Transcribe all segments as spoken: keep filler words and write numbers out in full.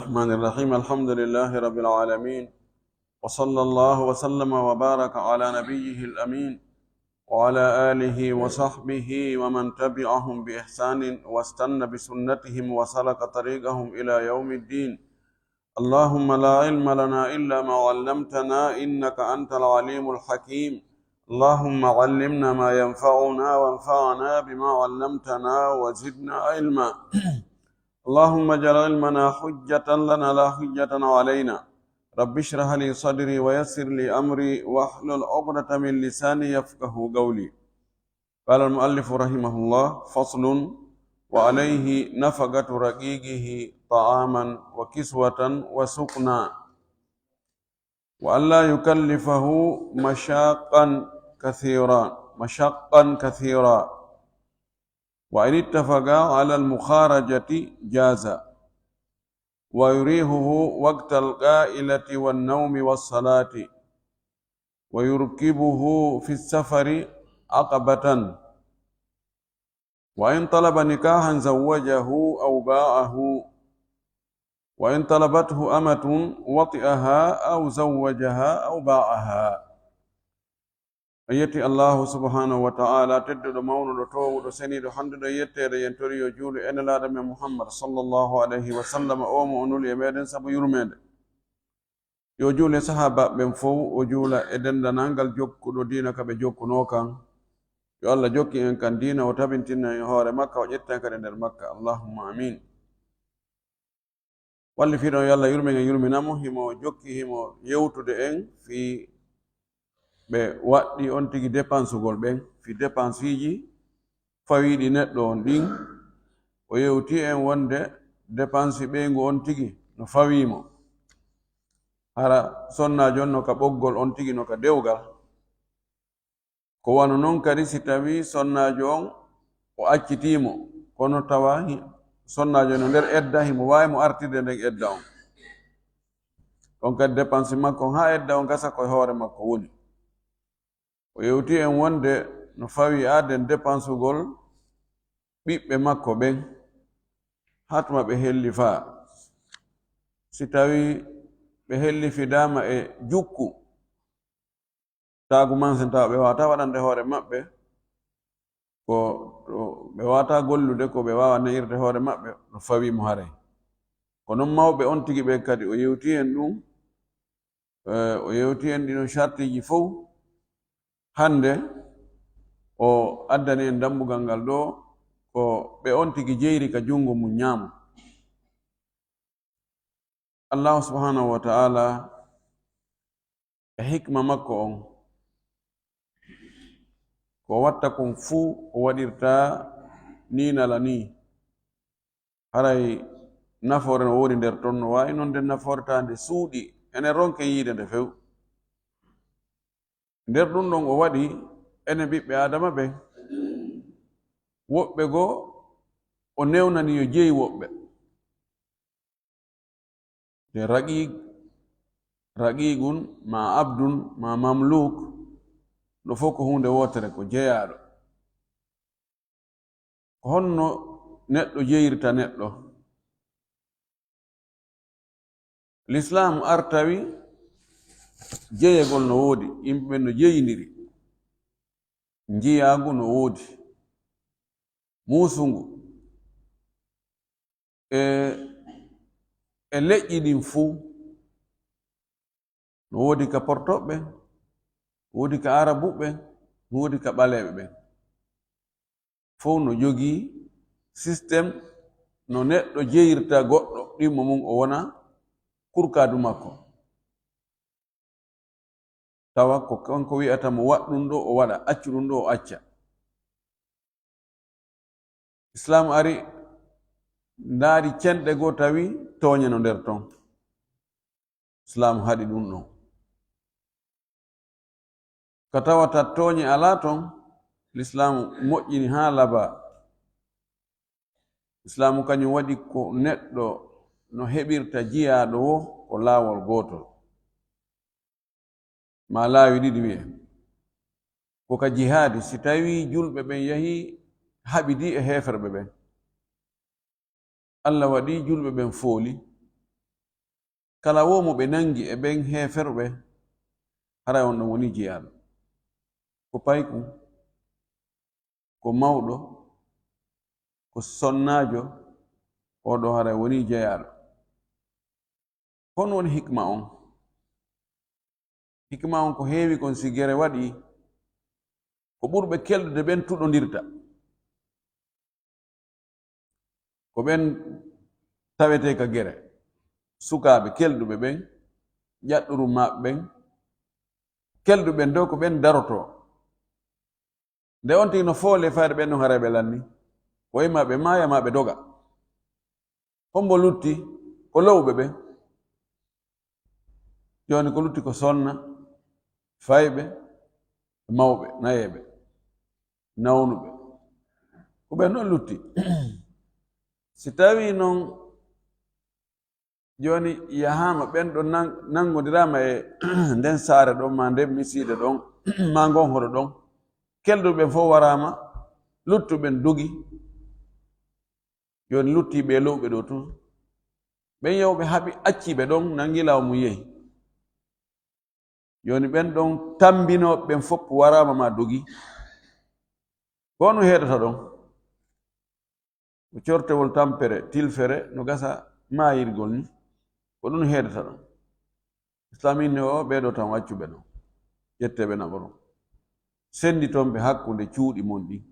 الرحمن الرحيم. الحمد لله رب العالمين. وصلى الله وسلم وبارك على نبيه الأمين وعلى آله وصحبه ومن تبعهم بإحسان واستن بسنتهم وسلك طريقهم إلى يوم الدين. اللهم لا علم لنا إلا ما علمتنا إنك أنت العليم الحكيم. اللهم علمنا ما ينفعنا وانفعنا بما علمتنا وزدنا علما. اللهم اجعل علمنا حجة لنا لا حجة علينا. رب اشرح لي صدري ويسر لي أمري واحلل عقدة من لساني يفقه قولي. قال المؤلف رحمه الله: فصل: وعليه نفقة رقيقه طعاما وكسوة وسكنا، وألا يكلفه مشاقا كثيرا، مشقا كثيرا، وإن اتفقا على المخارجة جاز، ويريحه وقت القائلة والنوم والصلاة، ويركبه في السفر عقبة، وإن طلب نكاحا زوجه أو باعه، وإن طلبته أمة وطئها أو زوجها أو باعها. En yetti Allahu subhanahu wa ta'ala, tedduɗo, mawnuɗo, toowuɗo, seniiɗo, handuɗo e yetteede. Yen tori yo juulu e Nelaaɗo men Muhammad sallallahu alayhi wa sallam, o mo o nuli e meɗen sabu yurmeende. Yo juulu e sahaabaaɓe ɓen fow, o juula e dendanal ngal jokkuɗo diina ka ɓe jokkunoo kan. Yo Allah jokki en kan diina, o tabintina en hoore makka, o ƴetta en kadi nder makka. Allahumma amin. Wallifiiɗo on, yo Allah yurmin en, yurmina mo, himo jokki, himo yewtude en fii ɓe waɗɗi on tigi depansugol ɓen, fii depansiiji fawiiɗi neɗɗo on ɗin. O yewti en wonde depansi ɓeyngu on tigi no fawii mo. Hara sonnaajo on no ka ɓoggol, on tigi no ka dewgal. Ko wano non kadi si tawii sonnaajo on o accitii mo, kono tawa hi-, sonnaajo no nder edda, himo waawi mo artirde nden edda on. On kadi depansi makko on haa edda on gasa ko e hoore makko woni. O yewti en wonde no fawii aaden depansugol ɓiɓɓe makko ɓen, haa tuma ɓe hellifaa. Si tawii ɓe hellifidaama e jukku, taagu mansin tawa ɓe waawataa waɗande hoore maɓɓe ko, to ɓe waawataa gollude ko ɓe waawa ne'irde hoore maɓɓe, no fawii mo haray. Ko non mawɓe on tigi ɓen kadi, o yewti en ɗum, eh, o yewti en ɗiɗon sartiiji fow. Hannde o addani en dambugal ngal ɗoo, ko ɓe on tigi jeyri ka junngo mum ñaamo. Allahu subhanahu wa ta'ala e hikma makko on, ko watta kon fuu o waɗirta nii nala nii. Haray nafoore no woodi nder ton, no waawi non nden nafoore taa nde suuɗi, ene ronken yiide nde few. Nder ɗum ɗon o waɗi enen ɓiɓɓe Aadama ɓen, woɓɓe goo o newnani yo jeyi woɓɓe. Te raqiq, raqiqun ma abdun ma mamluk, ɗo fof ko huunde wootere, ko jeyaaɗo. Ko honno neɗɗo jeyirta neɗɗo? Lislaamu artawi jeyegol no woodi, yimɓe ɓen no jeyindiri, njiyaagu no woodi, muusungu. E, e leƴƴi ɗin fuu, no woodi ka portoɓe ɓen, woodi ka arabuɓe ɓen, woodi ka ɓaleeɓe ɓen. Fow no jogii système no neɗɗo jeyirta goɗɗo, ɗimmo mum o wona kurkaadu makko. Tawa ko kanko wi'ata mo waɗ ɗum ɗo, o waɗa, accu ɗum ɗo, o acca. Islaam ari, ndaari cenɗe goo, tawi tooñe no nder ton. Islaam haɗi ɗum ɗon. Ka tawata tooñe alaa ton, Lislaamu moƴƴini haa labaa. Islaamu kañum waɗi ko neɗɗo no heɓirta jiyaaɗo woo ko laawol gootol. Maa laawi ɗiɗi wi'en. Ko ka jihaadi, si tawii julɓe ɓen yahii haɓidii e heeferɓe ɓen. Alla waɗii julɓe ɓen fooli, Kala wo mo ɓe nanngi e ɓen heeferɓe, haray on ɗon wonii jeyaaɗo. Ko payku, ko mawɗo, ko sonnaajo, oo ɗoo haray wonii jeyaaɗo. Ko honɗun woni hikma on? Hikma on ko heewi kon, si gere waɗii, ko ɓurɓe kelɗude ɓen tuɗondirta. Ko ɓen tawetee ka gere. Sukaaɓe kelɗuɓe ɓen, ƴaɗɗuru maɓɓe ɓen, kelɗuɓe ɓen dow ko ɓen darotoo. Nde on tigi no foolee fayde ɓen ɗon haray ɓe lanni. Ko imma ɓe maaya maa ɓe doga. Hombo lutti? Ko lowɓe ɓen. Jooni ko lutti ko sonna, fayɓe, mawɓe, nayeeɓe, nawnuɓe. Ko ɓen ɗon lutti. Si tawii non jooni yahaama, ɓen ɗon nan-, nanngondiraama e nden saare ɗon, maa nden misiide ɗon, maa ngon hoto ɗon, kelɗuɓe ɓen fof waraama, luttuɓe ɓen dogi. Jooni luttii ɓee lowɓe ɗoo tun. Ɓen yawɓe haɓi, accii ɓe ɗon, nanngii laawol mum yehi. Jooni ɓen ɗon tammbinooɓe ɓen fof waraama maa dogi. Ko honɗun heedata ɗon? Ko cortewol tampere, tilfere, no gasa maayirgol ni. Ko ɗun heedata ɗon. Islaam inni o, ɓee ɗoo tan accu ɓe ɗon. Ƴettee ɓe naɓoron. Sennditon ɓe hakkunde cuuɗi mon ɗin.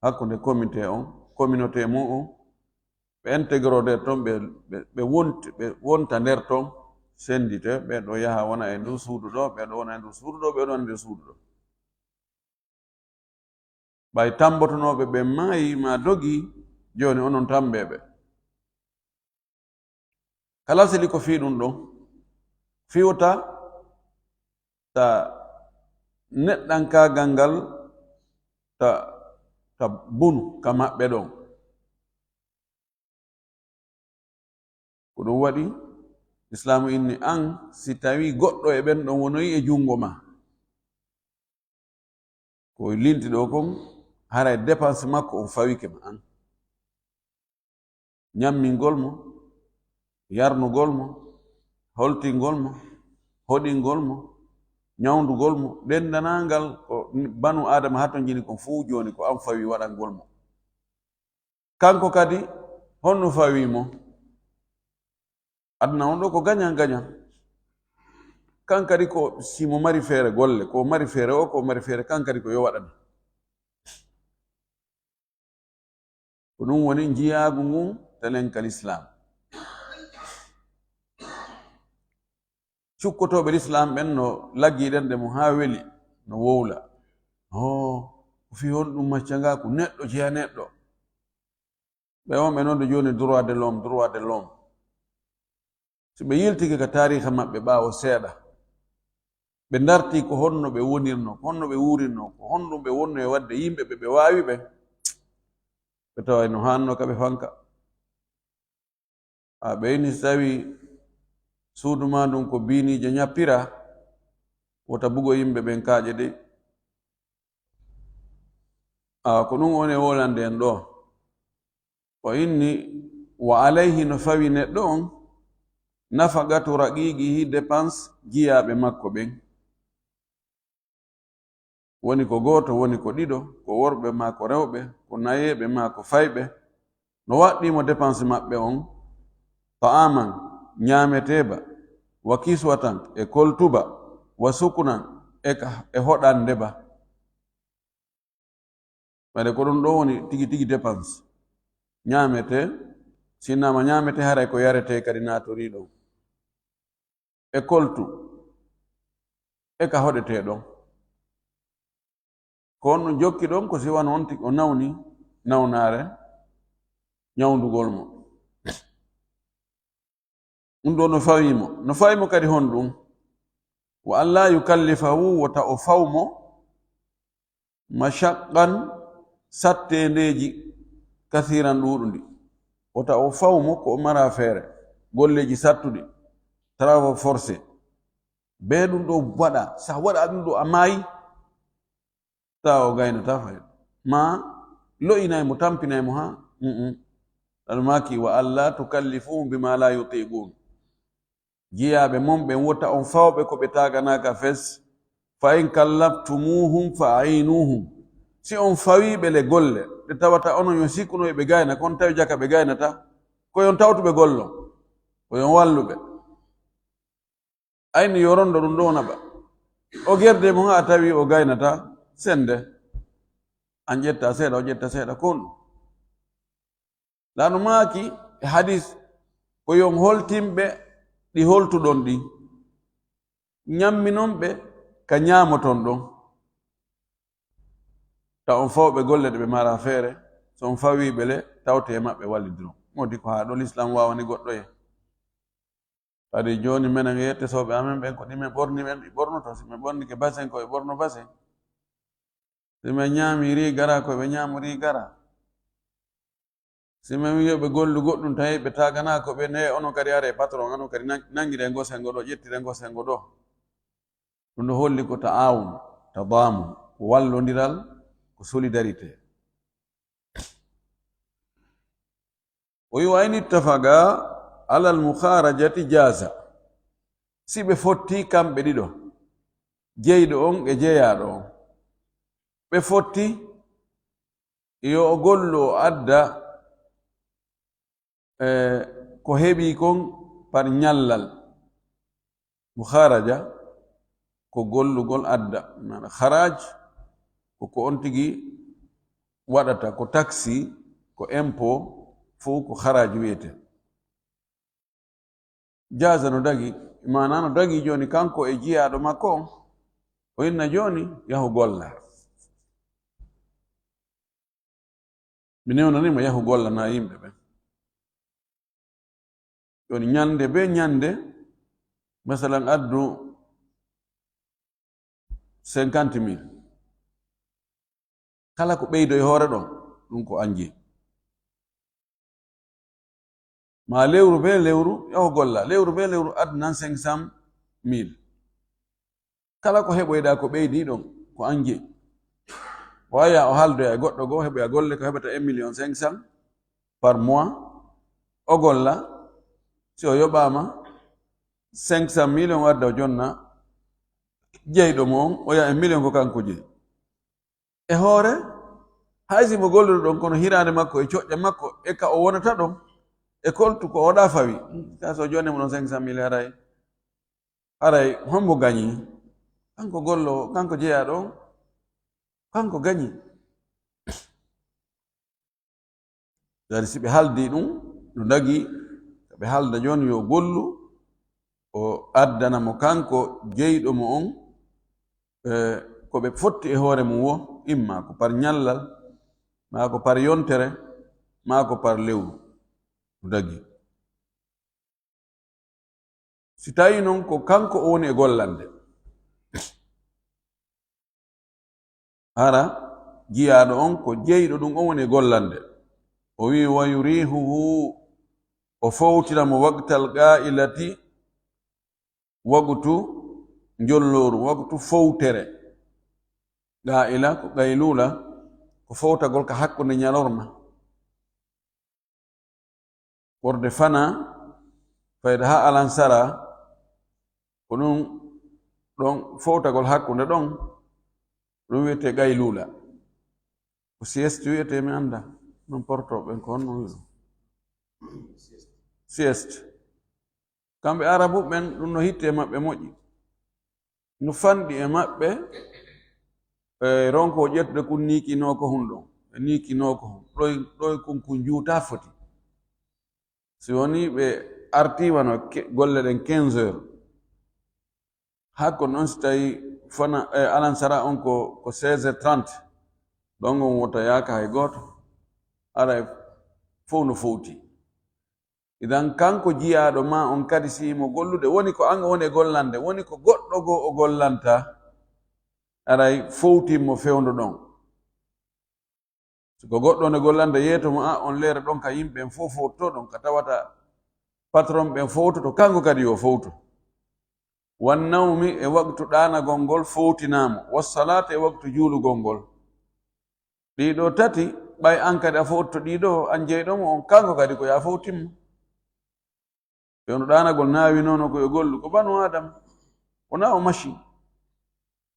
Hakkunde comité on, communauté mun on. Ɓe integro nder ton, ɓe, ɓe, ɓe wont-, ɓe wonta nder ton, senndite, ɓee ɗoo yaha wona e nduu suudu ɗoo, ɓee ɗoo wona e nduu suudu ɗoo, ɓee ɗoo wona e nduu suudu ɗoo. Ɓay tammbotonooɓe ɓen maayii maa dogii, jooni onon tammbee ɓe. Kala seli ko fii ɗun ɗon, fii wota ta neɗɗankaagal ngal ta, ta bunu ka maɓɓe ɗon. Ko ɗun waɗi, Islaamu inni an, si tawii goɗɗo e ɓen ɗon wonoyi e junngo maa, ko linti ɗoo kon, haray dépense makko on fawike ma an. Ñammingol mo, yarnugol mo, holtingol mo, hoɗingol mo, ñawndugol mo, denndaangal ko banu Aadama hatonjini kon fow jooni ko an fawi waɗangol mo. Kanko kadi, honno fawii mo? Aduna on ɗoo ko gagnant gagnant. Kan kadi ko si mo mari feere golle, ko mari feere o, ko mari feere kan kadi ko yo waɗane. Ko ɗun woni njiyaagu ngun telen ka Lislaam. Cukkotooɓe Lislaam ɓen no laggii ɗenɗe mun haa weli, no wowla. Hoo, ko fii honɗun macca ngaa ko neɗɗo jeya neɗɗo? Ɓe on ɓe noddu jooni droit de l'homme, droit de l'homme. Si ɓe yiltike ka taariika maɓɓe ɓaawo seeɗa, ɓe ndartii ko honno ɓe wonirnoo, ko honno ɓe wuurirnoo, ko honɗun ɓe wonnoo e waɗde yimɓe ɓe ɓe waawi ɓe, ɓe taway no haannoo ka ɓe fanka. A ɓeyni si tawii suudu maa ndun ko biiniije ñappiraa, wota bugo yimɓe ɓen kaaƴe dey. A ko ɗun woni e wolande en ɗoo. O inni, wa alayhi, no fawi neɗɗo on, nafaqatu raqiqihi, dépense jiyaaɓe makko ɓen. Woni ko gooto, woni ko ɗiɗo, ko worɓe maa ko rewɓe, ko nayeeɓe maa ko fayɓe. No waɗɗii mo dépense maɓɓe on, ta'aman, ñaametee ba, wa kiswatan, e koltu ba, wa sukunan, e ka, e hoɗande ba. Ɓayde ko ɗun ɗoo woni tigi tigi dépense. Ñaametee, si innaama ñaametee, haray ko yaretee kadi naatorii ɗon. E koltu, e ka hoɗetee ɗon. Ko on ɗun jokki ɗon, ko si wano on tigi o nawni nawnaare ñawndugol mo. Ɗun ɗoo no fawii mo. No fawii mo kadi honɗun? Wa an laa yukallifahu, wota o faw mo, mashaqqan, satteendeeji, kasiiran, ɗuuɗundi. Wota o faw mo ko o maraa feere, golleeji sattuɗi, travaux forcés. Bee ɗun ɗoo waɗaa, si a waɗaa ɗun ɗoo a maayi, tawa o gaynataa fay. Maa lo'inay mo, tampinay mo haa, mm, mm. Ɗun maaki, wa an laa tukallifuhum bimaa laa yutiquun. Jiyaaɓe mon ɓen wota on fawɓe ko ɓe taaganaaka fes. Fa in kallaftumuhum fa a'inuhum. Si on fawii ɓe le golle, ɗe tawata onon yo sikkuno e ɓe gayna, kono tawi jaka ɓe gaynata, ko yon tawtu ɓe gollon, ko yon wallu ɓe. Ayni yo rondo ɗum ɗo naɓa. O gerde mo a tawi o gaynata sende. An ƴetta seeɗa, o ƴetta seeɗa, kon ɗum. Laano maaki e hadis, ko yon holtin ɓe ɗi holtuɗon ɗi. Ñamminon ɓe ka ñaamoton ɗon. Ta on fawɓe golle ɗe ɓe mara feere, so on fawii ɓe le, tawte e maɓɓe wallidiron. Mo di ko haa ɗo Lislaam waawani goɗɗo e. Kadi jooni menen e yettetooɓe amen ɓen, ko ɗi men ɓorni ɓen, ɗi ɓornoto. Si ɓe ɓornike basen, ko ɓe ɓorno basen. Si ɓe ñaami rii gara, ko ɓe ñaamu rii gara. Si ɓe wi'i yo ɓe gollu goɗɗum, tawi ɓe taaganaako ɓe, ne, onon kadi are patron, onon kadi nan-, nangire ngo sengo ɗo, ƴettire ngo sengo ɗo. Ɗum no holli ko ta'awun, tadaamun, ko wallondiral, ko solidarité. O wi'i, "Wa in ittafaqa alal mukharajati jaza." Si ɓe fotti kamɓe ɗiɗo, jeyɗo on e jeyaaɗo on, ɓe fotti yo o gollu o adda, eh, ko heɓi kon par ñallal. Mukharaja ko gollugol adda, maana kharaj ko ko on tigi waɗata, ko taksi, ko impôt, fof ko kharaj wiyete. Jaza no dagi, maana no dagi jooni kanko e jiyaaɗo makko on, o inna jooni yahu golla. Mi newnanii mo yahu gollana yimɓe ɓen. Jooni ñande be ñande, masalan, addu cinquante mille. Kala ko ɓeydo e hoore ɗon, ɗum ko an jeyi. Ma lewru be lewru, yahu golla. Lewru be lewru, addu nan cinq cent mille. Kala ko heɓoyɗaa ko ɓeydi ɗon, ko an jeyi. O aya o haaldoya e goɗɗo goo, heɓoya golle ko heɓata un million cinq cent par mois. O golla, si o yoɓaama cinq cent mille, on adda o jonna jeyɗo mo on, o yaha un million ko kanko jeyi. E hoore, hay si mo gollude ɗon, kono hiraande makko e coƴƴe makko e ka o wonata ɗon, e koltu ko oɗa fawi. Ka so jonnde mo ɗon cinq cent mille, haray, haray hombo gañi? Kanko gollo, kanko jeyaaɗo on, kanko gañi. Dari si ɓe haaldi ɗum, no dagi, ɓe haalda jooni yo gollu, o addana mo kanko jeyɗo mo on, eh, ko ɓe fotti e hoore mum wo, imma ko par ñallal, maa ko par yontere, maa ko par lewru. No dagi. Si tawi non ko kanko o woni e gollande, hara jiyaaɗo on ko jeyɗo ɗum, on woni e gollande. O wi'i, "Wa yurihuhu," o fowtira mo, "waqtal qa'ilati," waqtu njollooru, waqtu fowtere. Qa'ila ko qayluula, ko fowtagol ka hakkunde ñalorma. Worde fana, fayda haa alansara, ko ɗum ɗon fowtagol hakkunde ɗon, ɗum wiyetee qayluula. Ko sieste wiyetee, mi annda. Ɗum porto ɓen ko honno wi'u ɗum? Sieste. Kamɓe Arabu ɓen, ɗum no hitte maɓɓe moƴƴi. No fanɗi e maɓɓe, e ronko ƴettude kun niikinoo ko hun ɗon. E niikinoo ko hun. Ɗoy, ɗoy kun, kun juuta foti. Si woni ɓe artii wano ke-, golle ɗen quinze heures. Hakko noon si tawi fana, e, alansara on ko, ko seize heures trente. Ɗon on wota yaaka hay gooto. Aray fow no fowti. Idan kanko jiyaaɗo ma on kadi si mo gollude, woni ko an woni e gollande, woni ko goɗɗo goo o gollanta, aray fowtin mo fewndo ɗon. Si ko goɗɗo ne gollande yeeto mo, a, on leere ɗon ka yimɓe ɓen fow fowtoto ɗon, ka tawata patron ɓen fowtoto, kanko kadi yo fowto. Wan nawmi e waktu ɗaanagol ngol fowtinaa mo, was salaati e waktu juulugol ngol. Ɗii ɗoo tati, ɓay an kadi a fowtoto ɗii ɗoo, an jeyɗo mo on, kanko kadi ko yo a fowtin mo. Ɓe wonno ɗaanagol naawi noon ko yo gollu, ko banu Adam. Wonaa o machine.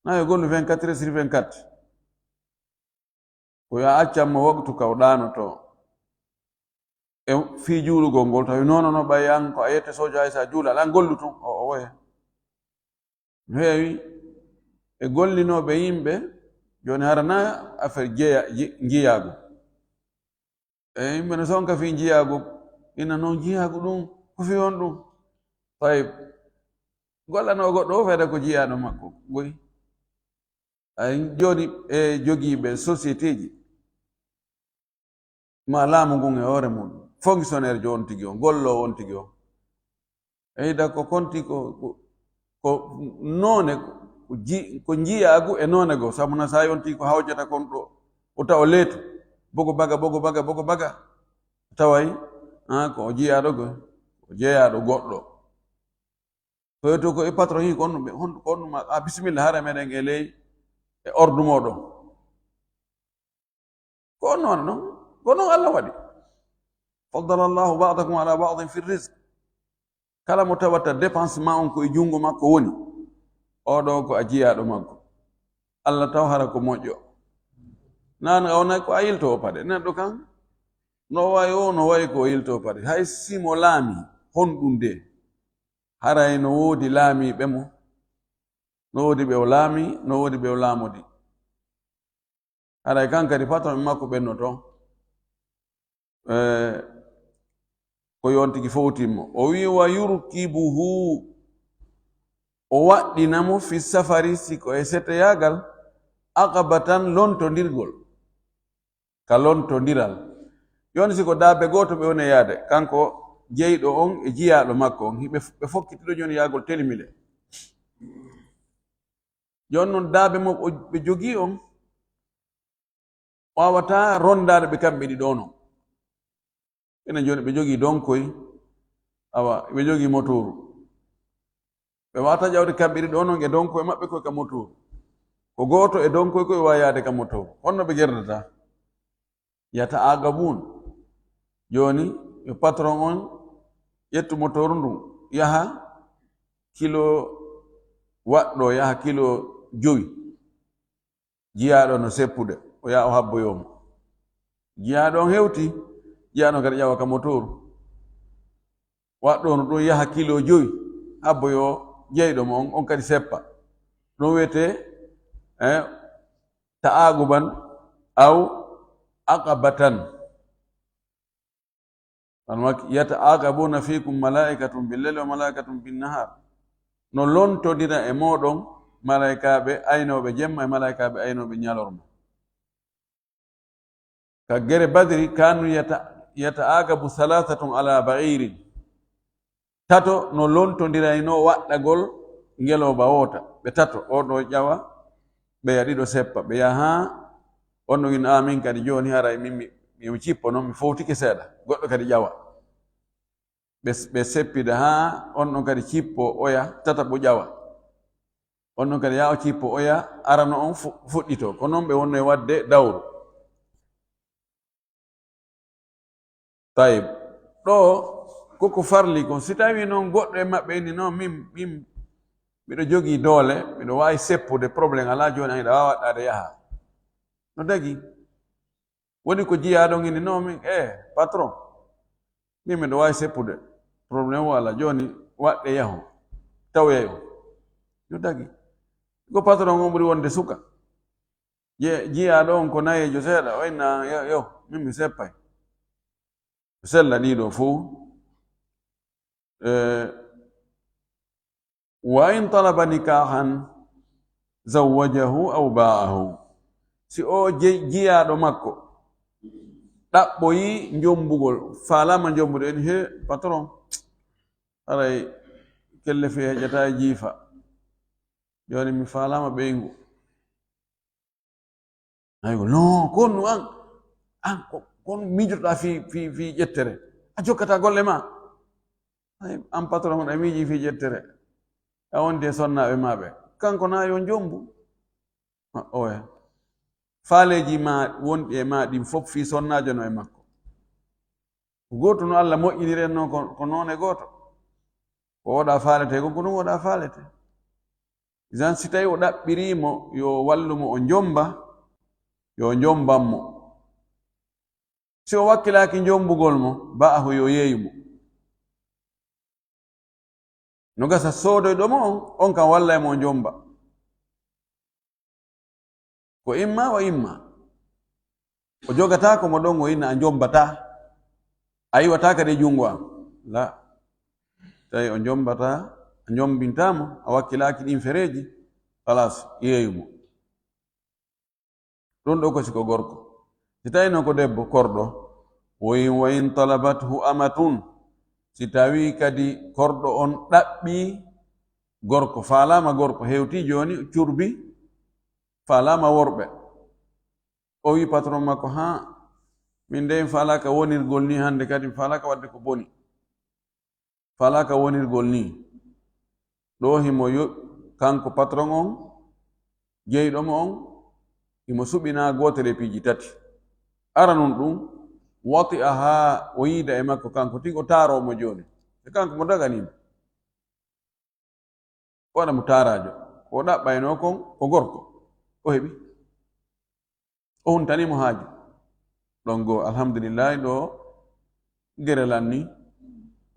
Na yo gollu vingt-quatre heures sur vingt-quatre. Ko yo a accan mo waktu ka o ɗaanotoo. E fii juulugol ngol, tawi noon no ɓay an ko a yette soja hay so a juula, alaa gollu tun, o, o woya. No heewi e gollinooɓe yimɓe, jooni hara na affaire jeya-, ji-, njiyaagu. E yimɓe no sonka fii njiyaagu, ina noon njiyaagu ɗum, ko fii on ɗum. Tawi gollanoo goɗɗo o fayda ko jiyaaɗo makko, goy. Ay, jooni e jogiiɓe société ji, ma laamu ngun e hoore mum, fonctionnaire jo on tigi on, golloowo on tigi on. E ida ko konti ko, ko, ko noone ko ji-, ko jiyaagu e noone goo, sabu na saa'i on tigi ko hawjata kon ɗo, o tawa leetu, bogo baga, bogo baga, bogo baga, taway, ah, ko o jiyaaɗo go, o jeyaaɗo goɗɗo. Ko wiyetee ko e patron yi, ko on ɗum, hon-, ko on ɗum, a, bisimilla, hara meɗen e ley, e ordre mooɗon. Ko on noon, non? Ko noon Allah waɗi. Faddala Allahu ba'dakum ala ba'din fi rizq. Kala mo tawata dépense ma on ko e junngo makko woni, oo ɗoo ko a jiyaaɗo makko. Allah taw hara ko moƴƴo. Naan a wonay ko a yilto o paɗe. Neɗɗo kan, no wayi o, no wayi ko o yilto o paɗe. Hay si mo laami, honɗum de? Haray no woodi laamiiɓe mo. No woodi ɓe o laami, no woodi ɓe o laamodi. Haray kan kadi patron makko ɓennoto. Eh, ko yon tigi fowtimmo. O wi, "Wa yurkibuhu", o waɗɗina mo, "fi safari", si ko e seteyaagal, "aqabatan", lontondirgol. Ka lontondiral. Yon si ko daabe gooto ɓe woni e yaade, kanko jeyɗo on e jiyaaɗo makko on, hiɓe f-, ɓe fokkitiɗo jooni yaagol telimile. Jooni non daabe mo o, ɓe jogii on, waawataa rondaade ɓe kamɓe ɗiɗo non. Enen jooni ɓe jogii donkoy, awa, ɓe jogii motooru. Ɓe waata ƴawde kamɓe ɗiɗo non e donkoy maɓɓe koy ka motooru. Ko gooto e donkoy koy waawi yaade ka motooru. Honno ɓe gerdata? Yata'aqabun. Jooni, yo patron on ƴettu motooru ndun, yaha kilo waɗɗo, yaha kilo jowi. Jiyaaɗo no seppude, o yaha o habboyoo mo. Jiyaaɗo on hewti, jiyaaɗo on kadi ƴawa ka motooru. Waɗɗo no ɗum yaha kilo jowi, habboyoo jeyɗo mo on, on kadi seppa. Ɗum wiyetee, eh, ta'aquban aw aqabatan. Kono mak-, "Yata'aqabuna fikum malaikatun bil-layli wa malaikatun bin-nahar." No lontodira e mooɗon malaikaaɓe aynooɓe jemma e malaikaaɓe aynooɓe ñalorma. Ka gere Badri, "Kanu yata-, yata'aqabu thalathatun ala ba'irin." Tato no lontondirayno waɗɗagol ngelooba woota. Ɓe tato, oo ɗoo ƴawa, ɓeya ɗiɗo seppa, ɓe yaha, on ɗon ina, "Amin kadi jooni haray min mi, mi, mi cippo non, mi fowtike seeɗa." Goɗɗo kadi ƴawa. Ɓe, ɓe seppida haa on ɗon kadi cippo oya, tataɓo ƴawa. On ɗon kadi yaa o cippo oya, arano on fu-, fuɗɗito. Ko non ɓe wonno e waɗde dawru. Tayib. Ɗo koko farli kon, si tawi noon goɗɗo e maɓɓe inni, "Non, min, min, miɗo jogii doole, miɗo waawi seppude, problème alaa, jooni an hiɗa waawi waɗɗaade, yaha." No dagi. Woni ko jiyaa ɗon inni, "Non, min, eh, patron, min miɗo waawi seppude, problème o alaa, jooni waɗɗe yahu, tawoyay on." No dagi. Ko patron on ɓuri wonde suka. Je-, jiyaaɗo on ko nayeejo seeɗa, o inna, "Yo, yo, min mi seppay." Sella ɗiɗo fof. Eh, "Wa in talaba nikahan zawwajahu aw ba'ahu." Si o je-, jiyaaɗo makko ɗaɓɓoyi njombugol, faalaama njombude, en, "He, patron, haray kelle fee heƴata e jiifa. Jooni mi faalaama ɓeyngu." Aywa, "Non, ko honɗum an? An ko, ko honɗum miijotoɗaa fii, fii, fii ƴettere? A jokkataa golle maa?" Ay, an patron, a miijii fii ƴettere. A wondi e sonnaaɓe maa ɓe. Kanko na yo njombu. Ma, oya. Faaleeji maa wonɗi e maa ɗin fof fii sonnaajo no e makko. Ko gooto no Allah moƴƴiniri en noon ko, ko noone gooto. Ko oɗa faalete, ko ko ɗum oɗa faalete. Isan si tawi o ɗaɓɓirimo yo wallumo o jomba, yo jomban mo. Si o wakkilaaki jombugol mo, ba'ahu yo yeeyu mo. No gasa soodoyɗo mo on, on kan wallay mo o jomba. Ko imma wa imma. O jogataako mo ɗon o inna a jombataa. A iwataa kadi e junngo am. La. Tawi o jombataa, a jombintaa mo, a wakkilaaki ɗin fereeji, kalas, yeeyu mo. Ɗum ɗo ko si ko gorko. Si tawi noon ko debbo, korɗo, wo in, wo in talabathu amatun, si tawi kadi korɗo on ɗaɓɓi gorko, faalaama gorko, hewti jooni, curbi, faalaama worɓe. O wi patron makko, "Haa, min de en faalaaka wonirgol ni hannde, kadi en faalaaka waɗde ko boni." Faalaaka wonirgol ni. Ɗo himo yo-, kanko patron on, jeyɗo mo on, himo suɓinaa gootel e piiji tati. Aranun ɗum, wati a haa o yiida e makko kanko tigi, o taaroo mo jooni. E kanko mo daganiimo. O waɗa mo taaraajo. Ko o ɗaɓɓaynoo kon, ko gorko. O heɓi. O huntanii mo haaju. Ɗon goo, alhamdulillahi, ɗo gere lanni.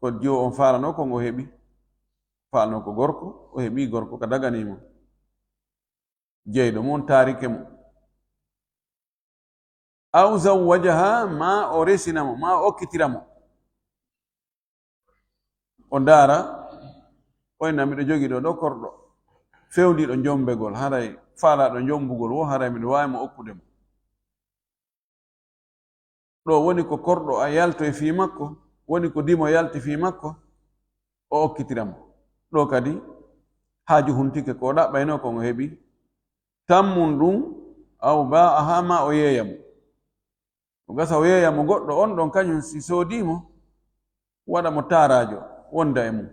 Ko jiwo on faalanoo kon, o heɓi. Faalanoo ko gorko, o heɓi gorko ka daganii mo. Jeyɗo mo on taarike mo. Aw zawwajaha, ma o resina mo, ma o okkitira mo. O ndaara, o inna, "Miɗo jogii ɗo, ɗo korɗo fewndiiɗo jombegol, haray faalaaɗo jombugol wo, haray miɗo waawi mo okkude mo." Ɗo woni ko korɗo a yaltoy fii makko, woni ko dimo yalti fii makko, o okkitira mo. Ɗo kadi, haaju huntike, ko o ɗaɓɓaynoo kon o heɓi. Tammun ɗum, aw ba'aha, ma o yeeya mo. O gasa o yeeya mo goɗɗo on ɗon, kañum si soodii mo, waɗa mo taaraajo, wonda e mum.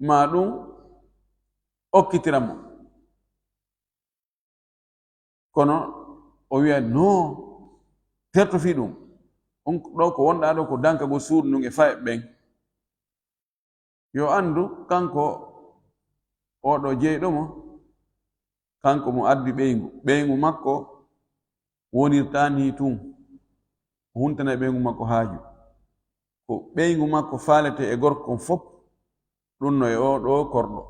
Maa ɗum okkitira mo. Kono o wiya, "No, terto fii ɗum. On ɗo ko wonɗaa ɗo ko dankagol suudu ndun e fayeɓe ɓen." Yo anndu, kanko oɗo jeyɗo mo, kanko mo addi ɓeyngu. Ɓeyngu makko wonirtaa nii tun. O huntana e ɓeyngu makko haaju. Ko ɓeyngu makko faalete e gorko on fof, ɗum no e oo ɗoo korɗo.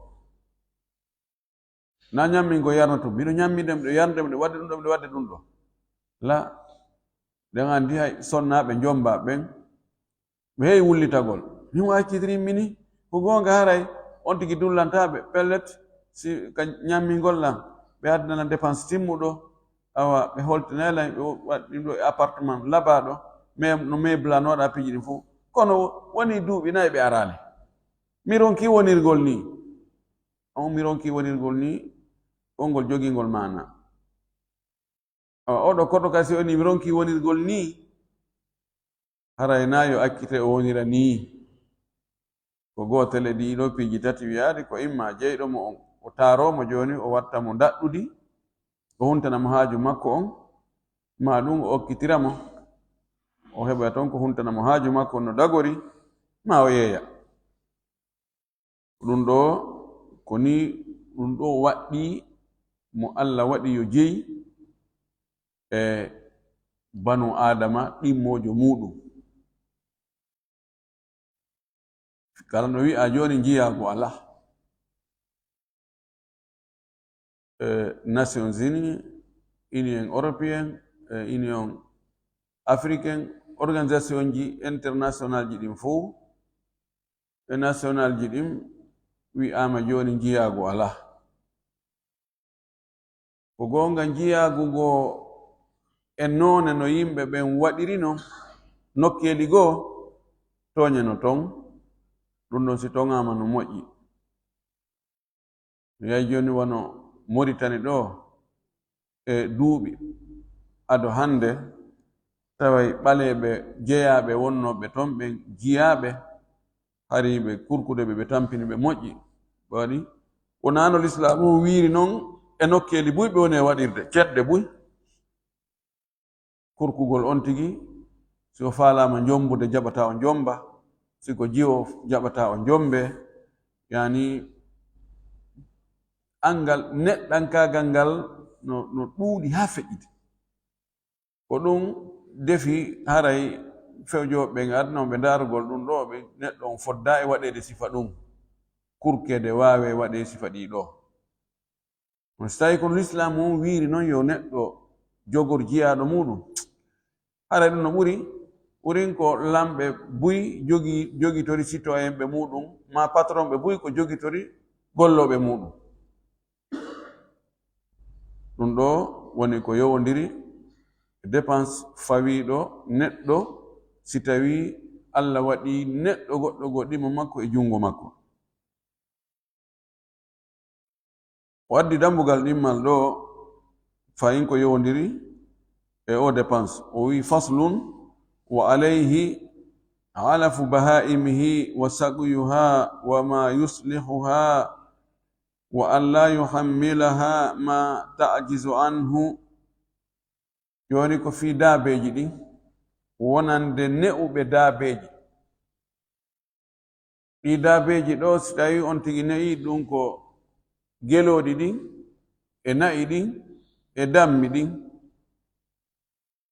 Na ñammingo yarna tun. Miɗo ñamminde, miɗo yarnde, miɗo waɗde ɗum ɗo, miɗo waɗde ɗum ɗo. La, ɗen anndi hay sonnaaɓe jombaa ɓen, ɓe heewi wullitagol. Min o accitirimmi ni, ko goonga haray, on tigi dullantaaɓe, pellet, si ka ñammingol lan, ɓe addana dépense timmuɗo, awa, ɓe holtinay lan, ɓe waɗi ɗum ɗo e appartement labaaɗo, mais no meuble lanooɗa piiji ɗin fof. Kono woni duuɓi nayi ɓe araali. Mi ronki wonirgol ni. On mi ronki wonirgol ni, on ngol jogingol maana. Awa, oɗo koɗo kasi o ni mi ronki wonirgol ni, haray na yo accite o wonira ni. Ko gootel e ɗii ɗoo piiji tati wiyaade, ko imma jeyɗo mo on, o taaroo mo jooni, o watta mo ndaɗɗudi, o huntana mo haaju makko on, maa ɗum o okkitira mo, o heɓa toon ko huntana mo haaju makko on no dagori, maa o yeeya. Ɗum ɗoo, ko nii ɗum ɗoo waɗɗii mo Alla waɗi yo jeyi e banu Aadama ɗimmoojo muuɗum. Kala no wi'a jooni njiyaagu alaa. E Nations Unies, Union Européenne, e Union Africaine, organisation ji international ji ɗin fof, e national ji ɗin wi'aama jooni njiyaagu alaa. Ko goonga njiyaagu ngoo e noone no yimɓe ɓen waɗiri non, nokkeeli goo tooñe no ton, ɗum ɗon si toŋaama no moƴƴi. Mi yahi jooni wano Moritani ɗoo, e duuɓi ado hannde, taway ɓaleeɓe jeyaaɓe wonnooɓe ton ɓen jiyaaɓe, hari ɓe kurkude ɓe, ɓe tampini ɓe moƴƴi. Ɓe waɗi, wonaano Lislaamu on wiiri non e nokkeeli buy ɓe woni e waɗirde, ceɗɗe buy. Kurkugol on tigi, si o faalaama jombude, jaɓata o jomba. Si ko jiwo jaɓata o jombe, yani, angal neɗɗankaagal ngal no, no ɗuuɗi haa feƴƴiti. Ko ɗum defi haray fewjooɓe ɓen aduna ɓe ndaarugol ɗum ɗo, ɓe neɗɗo on fodda e waɗeede sifa ɗum, kurkeede waawe waɗee sifa ɗii ɗo. Kono si tawi kono Lislaam on wiiri noon yo neɗɗo jogor jiyaaɗo muuɗum, haray ɗum no ɓuri, ɓurin ko lamɓe buy jogi-, jogitori sitoyenɓe muuɗum, maa patronɓe buy ko jogitori gollooɓe muuɗum. Ɗum ɗo woni ko yowondiri e dépense fawiiɗo neɗɗo, si tawii Alla waɗii neɗɗo goɗɗo goo ɗimo makko e junngo makko. O addi dambugal ɗimmal ɗo, fayin ko yowondiri e o dépense. O wi: "Faslun, wa alayhi alafu bahaimihi wa saqyuha wa ma yuslihuha wa an la yuhammilaha ma ta'jizu anhu." Jooni ko fii daabeeji ɗin, wonande ne'uɓe daabeeji. Ɗii daabeeji ɗo, si tawii on tigi ne'ii ɗum ko gelooɗi ɗin, e na'i ɗin, e dammi ɗin,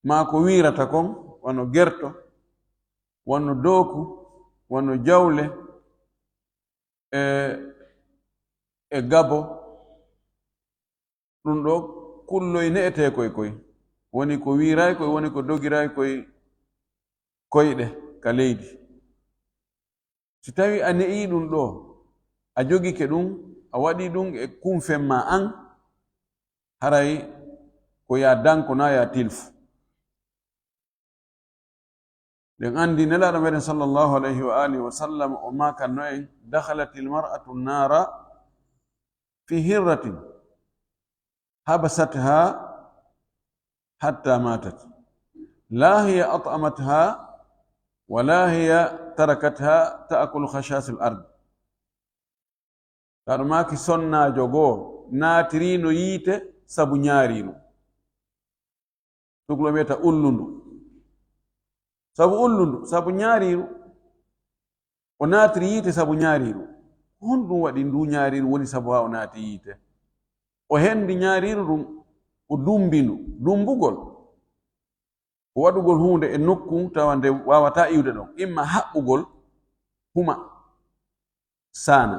maa ko wiirata kon, wano gerto, wano dooku, wano jawle, e, e gabo, ɗum ɗo kulloy ne'etee koy koy. Woni ko wiiray koy, woni ko dogiray koy koyɗe ka leydi. Si tawii a ne'ii ɗum ɗo, a jogike ɗum, a waɗii ɗum e kumfen maa an, haray ko yaa danko naa yaa tilfu. Ɗen anndi Nelaaɗo meɗen sallallahu alayhi wa alihi wa sallam o maakanno en: "Dakhalatil mar'atu nara fi hirratin habasatha hatta matat. La hiya at'amatha wa la hiya tarakatha ta'kulu khashasil ard." Taɗo maaki sonnaajo goo naatirino yiite sabu ñaariiru. Tukuloo wi'ata ullundu. Sabu ullundu, sabu ñaariiru. O naatiri yiite sabu ñaariiru. Honɗum waɗi ndu ñaariiru woni sabu haa o naati yiite? O henndi ñaariiru ndun, o dumbi ndu. Dumbugol ko waɗugol huunde e nokku tawa nde waawataa iwde ɗon, imma haɓɓugol, huma, saana,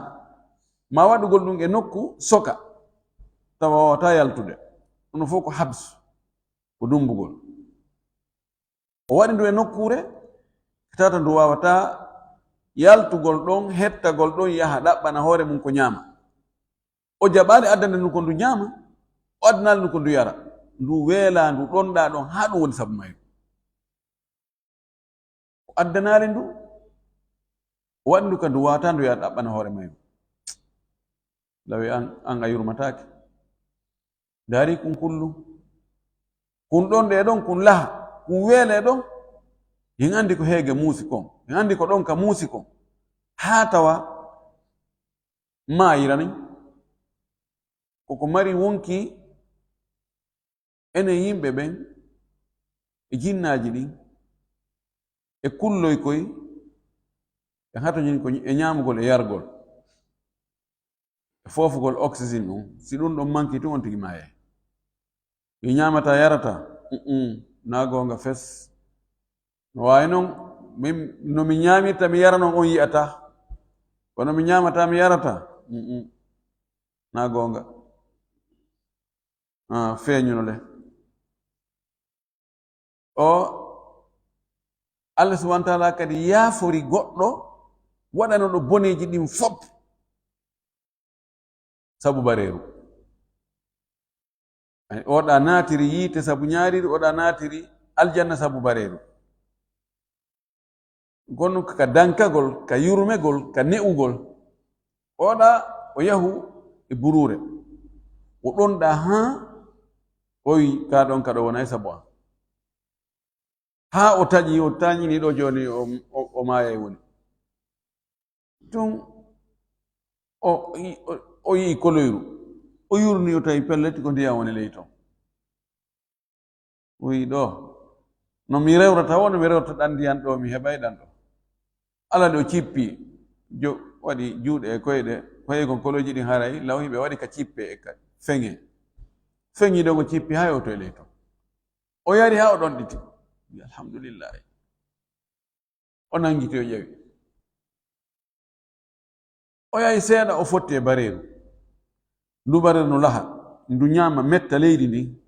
maa waɗugol ɗum e nokku, soka, tawa waawataa yaltude. Ɗum fof ko habsu, ko dumbugol. O waɗi ndu e nokkuure tata ndu waawataa yaltugol ɗon, hettagol ɗon, yaha ɗaɓɓana hoore mum ko ñaama. O jaɓaali addande ndu ko ndu ñaama, o addanaali ndu ko ndu yara. Ndu weelaa, ndu ɗonɗaa ɗon haa ɗum woni sabu mayru. O addanaali ndu, o waɗi ndu ka ndu waawataa ndu yaha ɗaɓɓana hoore mayru. Lawi an, an a yurmataake. Daari kun kullu. Kun ɗon ɗe ɗon, kun laha, kun weele ɗon. Hin anndi ko heege muusi kon. Hin anndi ko ɗon ka muusi kon. Haa tawa maayira nin. Koko mari wonki enen yimɓe ɓen e jinnaaji ɗin e kulloy koy e hatoñin ko e ñaamugol e yargol e foofugol oxygène ɗum. Si ɗum ɗon manki tun on tigi maayay. Mi ñaamata yarata. Mm-mm. Naa goonga fes. No waawi noon, min, no mi ñaamirta, mi yara noon, on yi'ata. Kono mi ñaamata, mi yarata. Mm-mm. Naa goonga. Ah, feeñuno le. O, Allah subhanahu wa taala kadi yaafori goɗɗo waɗanoɗo boneeji ɗin fop sabu bareeru. Ay, oɗa naatiri yiite sabu ñaariri, oɗa naatiri aljanna sabu bareeru. Kono ka dankagol, ka yurmegol, ka ne'ugol, oɗa o yahu e buruure. O ɗonɗa haa o wi, "Ka ɗon ka ɗo wona e sabu an." Haa o taƴi, o tañini ɗo jooni, o, o, o maayay woni. Tun o, o, o yi'i koloyru. O yurni, o tawi pellet ko ndiyam woni ley ton. O wi'i, "Ɗo, no mi rewrata woo, no mi rewrata ɗan ndiyan ɗo, mi heɓay ɗan ɗo." Alaa ɗo cippi, jo-, waɗi juuɗe e koyɗe, koye kon koloji ɗin haray, law hiɓe waɗi ka cippe e ka feŋe. Feŋi ɗon o cippi haa o to e ley ton. O yari haa o ɗonɗiti. Alhamdulillahi. O nangiti o ƴawi. O yahi seeɗa o fotti e bareeru. Ndu bareeru no laha, ndu ñaama metta leydi ndin.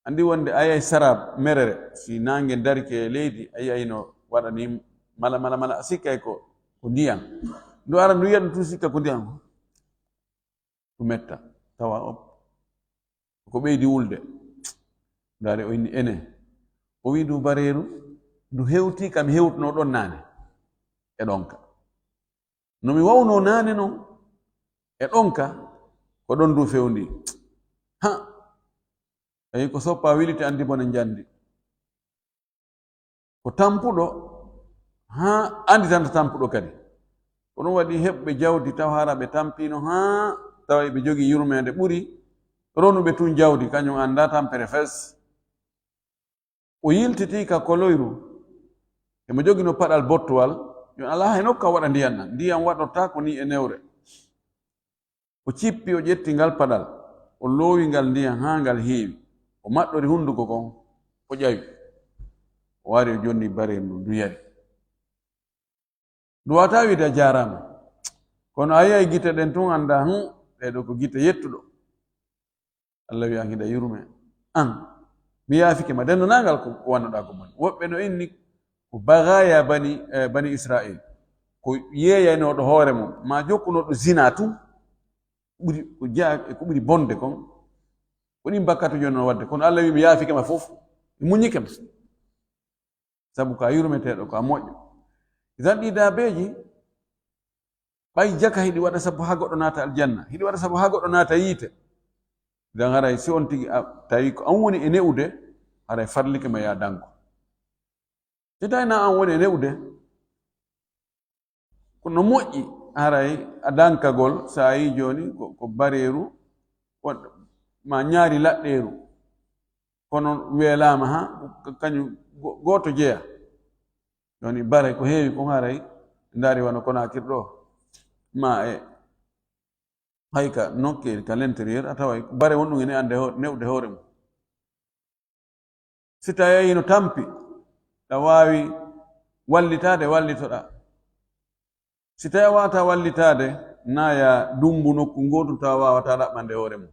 Anndi wonde a yahi sara merere, si naange darike e leydi, a yi'ay no waɗa ni mala, mala, mala, a sikkay ko, ko ndiyan. Ndu ara ndu yi'a ɗum tun sikka ko ndiyan. Ɗum metta, tawa o, ko ɓeydi wulde. Ndaare o inni ene. O wi'i ndu bareeru, ndu hewti kam hewtuno ɗon naane. E ɗonka. No mi wawno naane non, e ɗonka, ko ɗon ndu fewndi. Ha! Tawi ko soppa wiliti anndi bone njandi. Ko tampuɗo, haa annditanta tampuɗo kadi. Ko ɗum waɗi heɓɓe jawdi taw hara ɓe tampino haa tawa ɓe jogii yurmeende ɓuri ronuɓe tun jawdi, kañum annda tampere fes. O yiltiti ka koloyru, emo jogino paɗal bottuwal, yo alaa he nokka waɗa ndiyan nan. Ndiyan waɗortaa ko ni e newre. O cippi, o ƴetti ngal paɗal, o loowi ngal ndiyan haa ngal heewi. O maɗɗori hunnduko kon, o ƴawi. O wari, o jonni bareendu, ndu yari. Ndu waawataa wiide a jaaraama. Kono a yi'ay gite ɗen tun, anndaa, hum, ɗee ɗoo ko gite yettuɗo. Allah wi'i, an hiɗa yurme. An, mi yaafike ma. Denndaangal ko wannuɗaa ko boni. Woɓɓe no inni ko bagaya bani, eh, bani Israil. Ko yeeyaynooɗo hoore mum, maa jokkunooɗo zina tun. Ɓuri, ko jaa-, ko ɓuri bonde kon. Ko ɗin bakkatuuji o no waɗde. Kono Allah wi'i, mi yaafike ma fof. Mi muññike ma. Sabu ko a yurmeteeɗo, ko a moƴƴo. Idan ɗii daabeeji, ɓay jaka hiɗi waɗa sabu haa goɗɗo naata aljanna, hiɗi waɗa sabu haa goɗɗo naata yiite. Idan haray si on tigi a, tawi ko an woni e ne'ude, haray farlike ma yaa danko. Si tawi na an woni e ne'ude, ko no moƴƴi, haray a dankagol, so a yii jooni ko, ko bareeru, waɗ-, ma ñaari laɗɗeeru, kono weelaama haa ka-, kañum go-, gooto jeya. Jooni bare ko heewi kon haray, ndaari wano Konaakiri ɗoo, ma e hay ka nokkeli ka l'intérieur, a taway ko bare won ɗum ene annde ho-, ne'ude hoore mum. Si tawi a yii no tampi, ɗa waawi wallitaade, wallitoɗaa. Si tawi a waawataa wallitaade, na yaa dummbu nokku ngootu tawa waawataa ɗaɓɓande hoore mum.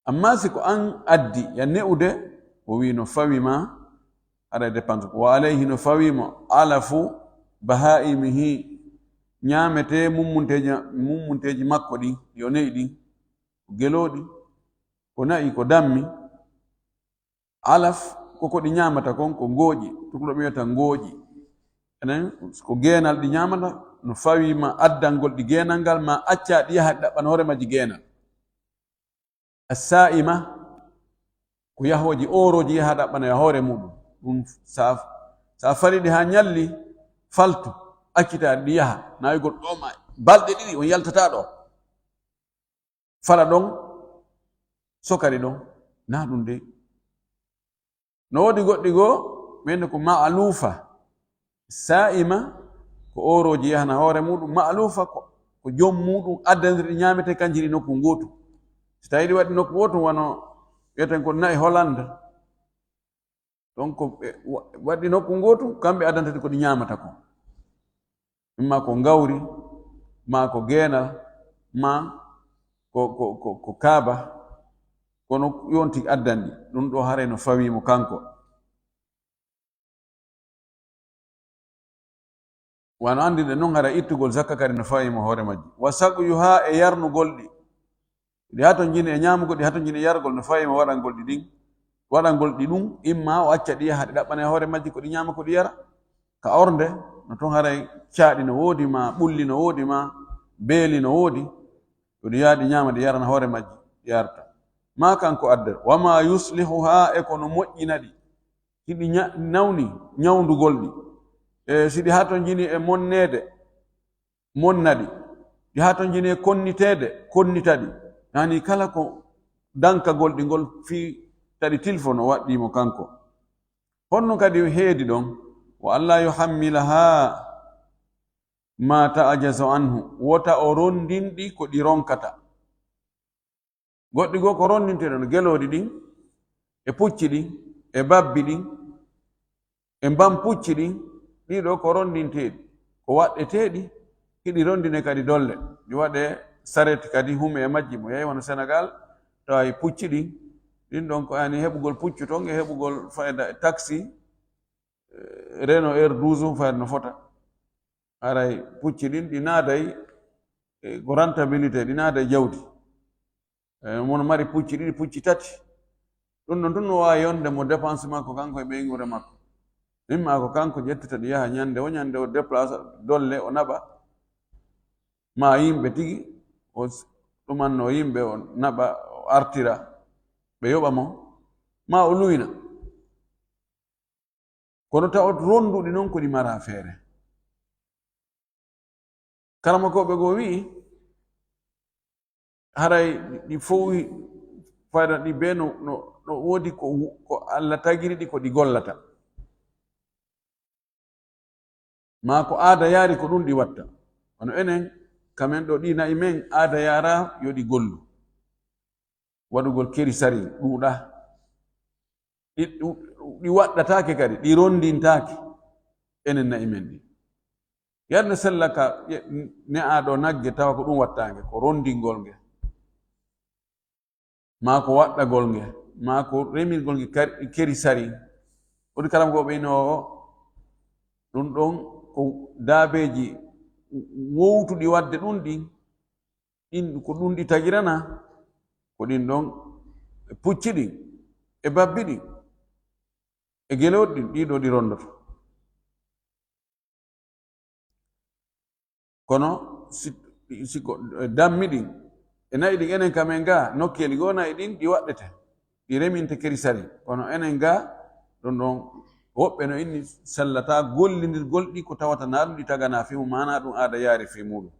Amma si ko an addi ya ne'ude, o wi'i no fawi ma, haray dépense ko. Wa alayhi, no fawi mo alafu bahaimihi, ñaametee mummunteeji, mummunteeji makko ɗin, yo ne'i ɗin, ko gelooɗi, ko na'i, ko dammi. Alaf, ko ko ɗi ñaamata kon, ko ngooƴi. Tukulooɓe wiyata ngooƴi. Enen, ko geenal ɗi ñaamata, no fawi ma addangol ɗi geenal ngal, ma acca ɗi yaha ɗi ɗaɓɓana hoore majji geenal. As-saa'ima, ko yahooji, oorooji yaha ɗaɓɓana e hoore muɗum. Ɗum sa, sa fali ɗi haa ñalli, faltu, accita ɗi yaha. Naawigol ɗo ma balɗe ɗiɗi, on yaltata ɗo. Fala ɗon, sokari ɗon, na ɗum dey. No woodi goɗɗi goo, ɓen ko ma'lufa. Saa'ima, ko oorooji yahana hoore muɗum. Ma'lufa, ko, ko joom muɗum addaniri ɗi ñaamete kanji ɗi nokku ngootu. Si tawi ɗi waɗi nokku wootu, wano wi'eten ko na'i Hollande. Donc, ɓe wa-, waɗi nokku ngootu, kamɓe addanta ɗi ko ɗi ñaamata ko. Imma ko ngawri, ma ko geenal, ma ko, ko, ko, ko kaaba, kono yonti addanɗi. Ɗum ɗo haray no fawi mo kanko. Wano anndinɗen non, hara ittugol zakka kadi no fawi mo hoore majji. Wa saqyuha, e yarnugol ɗi. Ɗi hatonjini e ñaamugol, ɗi hatonjini e yargol, no fawi mo waɗangol ɗi ɗin. Waɗangol ɗi ɗum, imma o acca ɗi yaha, ɗi ɗaɓɓana e hoore majji ko ɗi ñaama, ko ɗi yara. Ka ornde, no ton haray caaɗi no woodi, ma ɓulli no woodi, ma beeli no woodi. Ko ɗi yaha, ɗi ñaama, ɗi yarana hoore majji, ɗi yarta. Ma kanko adder. Wa ma yuslihuha, e ko no moƴƴina ɗi. Si ɗi ña-, nawni ñawndugol ɗi, e si ɗi hatonjini e monneede, monna ɗi. Ɗi hatonjini e konniteede, konnita ɗi. Yani kala ko dankagol ɗi ngol fii taɗi tilfo no waɗɗii mo kanko. Honno kadi heedi ɗon? Wa alla yuhammilaha ma ta'jazu anhu, wota o rondin ɗi ko ɗi ronkata. Goɗɗi goo ko rondinteeɗi no gelooɗi ɗin, e pucci ɗin, e babbi ɗin, e mbam pucci ɗin, ɗiɗo ko rondinteeɗi, ko waɗɗeteeɗi, hiɗi rondine kadi dolle. Ɗi waɗe saret kadi hume e majji, mo yahi wano Senegal, tawa e pucci ɗin, ɗin ɗon ko yani heɓugol puccu ton e heɓugol fayda e taxi, eh, Renault R douze um fayda no fota. Haray pucci ɗin ɗi naaday, eh, ko rentabilité, ɗi naaday jawdi. Eh, mono mari pucci ɗiɗi, pucci tati. Ɗum ɗon tun no waawi yonde mo dépense makko kanko e ɓeynguure makko. Imma ko kanko ƴettita ɗi yaha ñande o ñande o déplace dolle o naɓa. Ma yimɓe tigi o s-, ɗumanno yimɓe o naɓa o artira ɓe yoɓa mo. Ma o luwina. Kono taw ronduɗi noon ko ɗi mara feere. Karamokooɓe goo wi'i, haray ɗi fow fayda ɗi bee no, no, no woodi ko, ko Alla tagiri ɗi ko ɗi gollata. Maa ko aada yaari ko ɗum ɗi watta. Kono enen, kamen ɗo ɗi na'i men, aada yaara yo ɗi gollu. Waɗugol keri sari ɗuuɗa. Ɗi, ɗi waɗɗataake kadi, ɗi rondintaake. Enen na'i men ɗi. Yar no sella ka ye-, ne'aaɗo nagge tawa ko ɗum wattaange, ko rondingol nge. Maa ko waɗɗagol nge, maa ko remirgol nge kar-, keri sari. Woni kala ko ɓeynoo o, ɗum ɗon ko daabeeji wowtuɗi waɗde ɗum ɗin, ɗin ko ɗum ɗi tagirana, ko ɗin ɗon e pucci ɗin, e babbi ɗin, e gelooɗi ɗin, ɗiɗo ɗi rondoto. Kono si, si ko, eh, dammi ɗin, e na'i ɗin, enen kamen ga, nokkeeli goo na'i ɗin, ɗi waɗɗete, ɗi reminte keri sari. Kono enen ga, ɗon ɗon, woɓɓe no inni sellata gollindirgol ɗi ko tawata na ɗum ɗi tagana fii mum, maana ɗum aada yaari fii muɗum.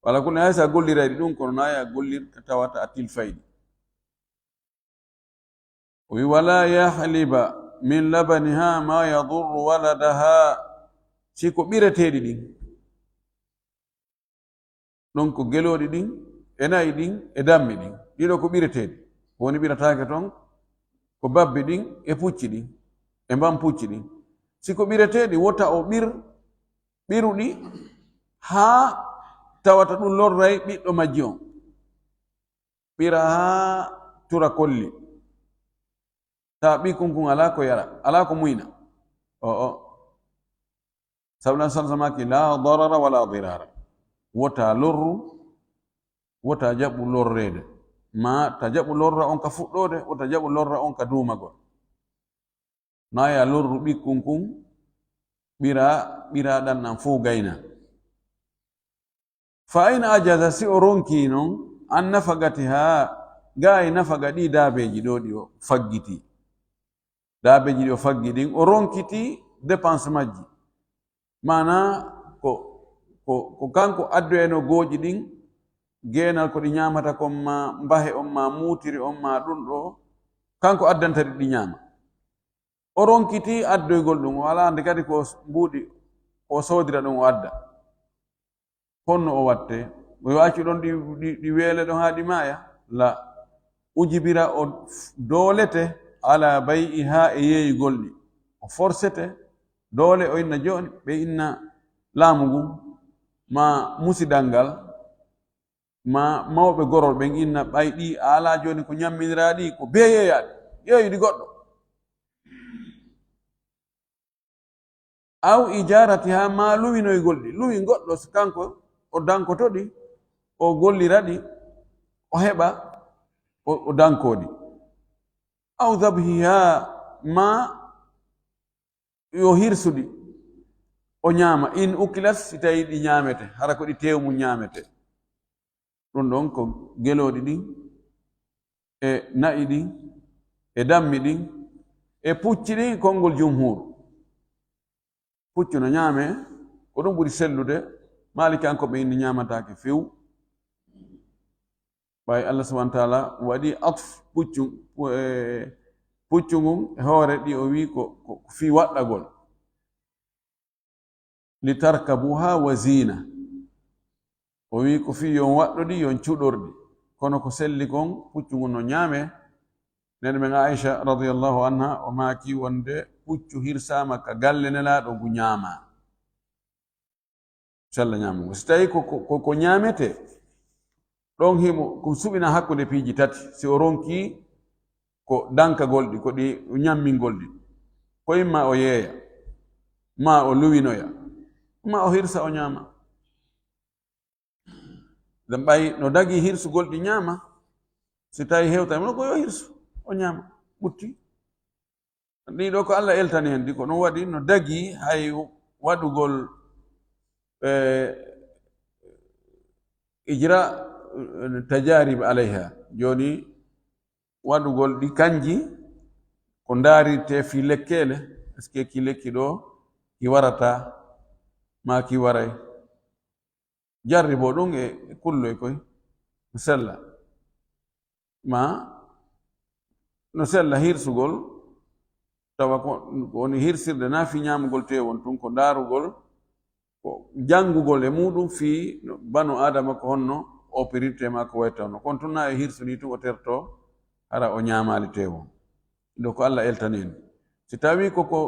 Wala kulli, hay so a golliray ɗi ɗum, kono na ya gollirta tawata a tilfay ɗi. O wi, "Wala yahliba min labaniha ma yadurru waladaha." Si ko ɓireteeɗi ɗin, ɗon ko gelooɗi ɗin, e na'i ɗin, e dammi ɗin. Ɗiɗo ko ɓireteeɗi. Ko woni ɓirataake ton, ko babbi ɗin, e pucci ɗin, e mbam pucci ɗin. Si ko ɓireteeɗi, wota o ɓir, ɓiruɗi haa tawata ɗum lorray ɓiɗɗo majji on. Ɓira haa tura kolli. Ta ɓikkun kun alaa ko yara, alaa ko muyna. O'o. Sabu lan salsa maaki, "La darara wala dirara." Wota lorru, wota jaɓu lorreede. Ma ta jaɓu lorra on ka fuɗɗoode, wota jaɓu lorra on ka duumagol. Na ya lorru ɓikkun kun, ɓira, ɓira ɗan ɗan fow gayna. Fa in ajaza, si o ronki non, an nafaqatiha, ga e nafaqa ɗi daabeeji ɗo ɗi o faggiti. Daabeeji ɗi o faggi ɗin, o ronkiti dépense majji. Maana ko, ko, ko kanko addoyano gooƴi ɗin, geenal ko ɗi ñaamata kon ma, mbahe on ma, muutiri on ma, ɗum ɗo, kanko addanta ɗi, ɗi ñaama. O ronkiti addoygol ɗum, o alaa nde kadi ko mbuuɗi, ko soodira ɗum o adda. Honno o watte? O yo accu ɗon ɗi, ɗi, ɗi weele ɗon haa ɗi maaya? La. Ujibira, o doolete, ala bay'iha, e yeeyugol ɗi. O forsete, doole o inna jooni, ɓe inna laamu ngun, ma musidal ngal, ma mawɓe gorol ɓen inna ɓay ɗi a alaa jooni ko ñamminiraa ɗi, ko bee yeeyaaɗi, yeeyuɗi goɗɗo. Aw ijaratiha, ma luwinoygol ɗi, luwi goɗɗo, so kanko o dankoto ɗi, o gollira ɗi, o heɓa, o, o danko ɗi. Aw dhabhiha, ma yo hirsu ɗi, o ñaama. In ukilat, si tawi ɗi ñaamete, hara ko ɗi teewu mum ñaamete. Ɗum ɗon ko gelooɗi ɗin, e na'i ɗin, e dammi ɗin, e pucci ɗin, konngol jumhuur. Puccu no ñaame, ko ɗum ɓuri sellude. Maaliki en ko ɓe inni ñaamataake few. Ɓay Allah subhanahu wa taala waɗi atf puccu, pu-, e, puccu ngun e hoore ɗi o wi ko, ko, ko fii waɗɗagol. Litarkabuha wa zina. O wi ko fii yon waɗɗo ɗi, yon cuɗor ɗi. Kono ko selli kon, puccu ngun no ñaame. Nene men Aisha radiyallahu anha, o maaki wonde puccu hirsaama ka galle Nelaaɗo ngu ñaama. Sella ñaamugo. Si tawi ko, ko, ko, ko ñaamete, ɗon himo, ko suɓina hakkunde piiji tati. Si o ronki ko dankagol ɗi, ko ɗi ñammingol ɗi. Ko imma o yeeya, ma o luwinoya, ma o hirsa o ñaama. Ɗen ɓay no dagi hirsugol ɗi ñaama, si tawi hewta, no ko yo hirsu, o ñaama, ɓutti. Ɗi ɗo ko Allah eltani hen ɗi, ko ɗum waɗi no dagi hay waɗugol, eh, ijra, eh, tajarib alayha. Jooni waɗugol ɗi kanji ko ndaarirte fii lekkeele, est-ce que ki lekki ɗo ki warata, ma ki waray. Jarribo ɗum e kulloy koy no sella. Ma no sella hirsugol, tawa ko, ko woni hirsirde na fii ñaamugol teewon tun, ko ndaarugol, ko janngugol e muɗum fii no banu Aadama ko honno opirirte ma ko wayi tawno. Kon tun na e hirsu ni tun o terto hara o ñaamaali teewon. Ɗo ko Allah eltani en. Si tawi ko, ko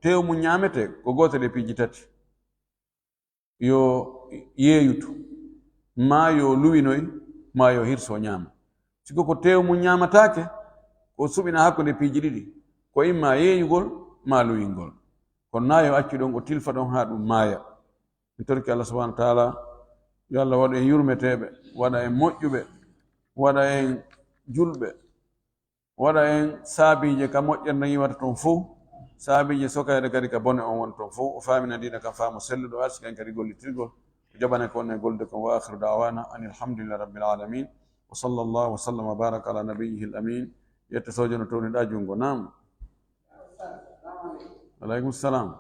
teew mum ñaamete, ko gootel e piiji tati. Yo yeeyutu, maa yo luwinoy, maa yo hirso ñaama. Si ko ko teew mum ñaamataake, ko suɓina hakkunde piiji ɗiɗi, ko imma yeeyugol, maa luwingol. Kono naa yo accu ɗon, o tilfa ɗon haa ɗum maaya. Mi torki Allah subhanahu wa taala, yo Allah waɗu en yurmeteeɓe, waɗa en moƴƴuɓe, waɗa en julɓe. Waɗa en saabiije ka moƴƴere nden iwata ton fow, saabiije sokayre kadi ka bone on woni ton fow. O faamina diina kan faamu selluɗo, o arsika en kadi gollitirgol. O jaɓana ko onon e gollude kon. Wa akhiru da'wana anil hamdulillahi rabbil alamin. Wa sallallahu wa sallam wa baraka ala nabiyyihi al amin. Yetta sojo no towniɗa jungo. Naam. Wa alaikum salam.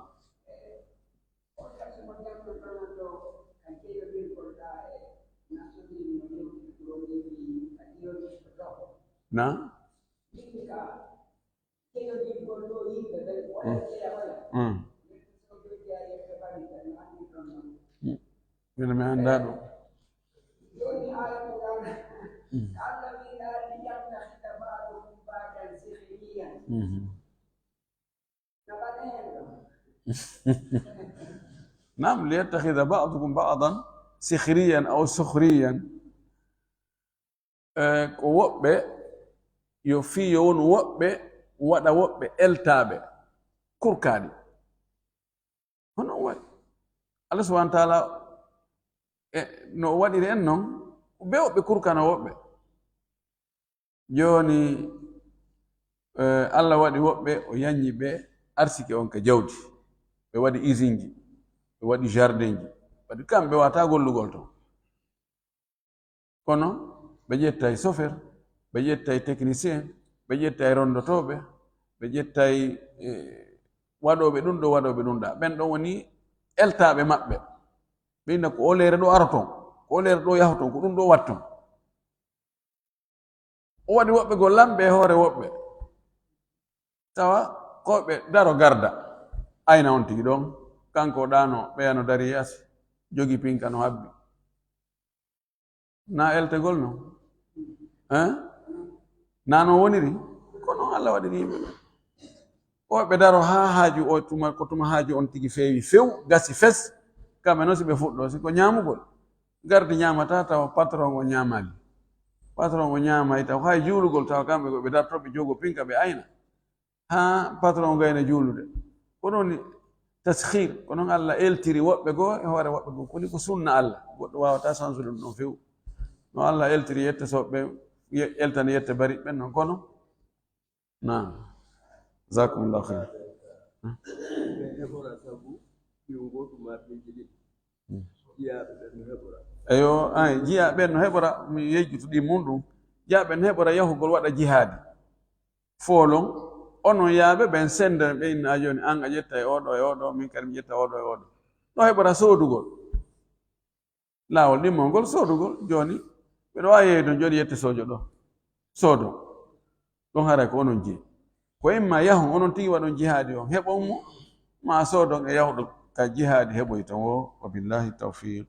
Na? Mm. Mm. Mm. Mino mi anndaa ɗum. Mm. Mhm. Naam, liyattakhidha ba'dukum ba'dan sikhriyan aw sukhriyan. Eh, ko woɓɓe, yo fii yo won woɓɓe waɗa woɓɓe eltaaɓe, kurkaaɗi. Hono waɗi? Allah subhanahu wa taala, e, no o waɗiri en non, ɓe woɓɓe kurkana woɓɓe. Jooni, eh, Allah waɗi woɓɓe, o yanñi ɓe arsike on ka jawdi. Ɓe waɗi usine ji, ɓe waɗi jardin ji. Waɗi kamɓe wata gollugol ton. Kono ɓe ƴettay chauffeur, ɓe ƴettay technicien, ɓe ƴettay rondotooɓe, ɓe ƴettay, eh, waɗooɓe ɗum ɗo, waɗooɓe ɗum ɗa. Ɓen ɗon woni eltaaɓe maɓɓe. Ɓe inna ko oleere ɗo aroton, ko oleere ɗo yahoton, ko ɗum ɗo watton. O waɗi woɓɓe goo lamɓe e hoore woɓɓe. Tawa ko ɓe daro garda. Ayna on tigi ɗon. Kanko ɗano ɓeya no dari yaasi. Jogi pinka no habbi. Na eltegol non. Hein? Na non woniri? Ko non Allah waɗiri yimɓe ɓe. Ko ɓe daro haa haaju o tuma, ko tuma haaju on tigi feewi few, gasi fes. Kamɓe non si ɓe fuɗɗo, si ko ñaamugol. Gardi ñaamata tawa patron o ñaamali. Patron o ñaamay tawa hay juulugol tawa kamɓe ko ɓe darto ɓe joogo pinka ɓe ayna. Haa patron o gayna juulude. Ko ɗon ni taskhir, ko non Allah eltiri woɓɓe goo e hoore woɓɓe goo. Koni ko sunna Allah. Goɗɗo waawata sansude ɗum ɗon few. No Allah eltiri yette soɓɓe, ye-, eltani yette bari ɓen non kono. Naam. Jazakumullahu khair. Ɓe heɓora sabu ɓiyum gootum maa ɓe njiɗi. Mm. Jiyaaɓe ɓen no heɓora. Eyo, ay, jiyaaɓe ɓen no heɓora, mi yejjutu ɗi mum ɗum. Jiyaaɓe ɓen no heɓora yahugol waɗa jihaadi. Foolon, onon yaaɓe ɓen senda ɓe inna jooni, an a ƴetta e oɗo e oɗo, min kadi mi ƴetta oɗo e oɗo. No heɓora soodugol. Laawol ɗimmol ngol soodugol. Jooni, miɗo waawi yeeyde on jooni yette soojo ɗo. Soodo. Ɗum haray ko onon jeyi. Ko imma yahon, onon tigi waɗon jihaadi on, heɓon mo, ma soodon e yahɗo ka jihaadi heɓoyta wo. Wa billahi tawfiq.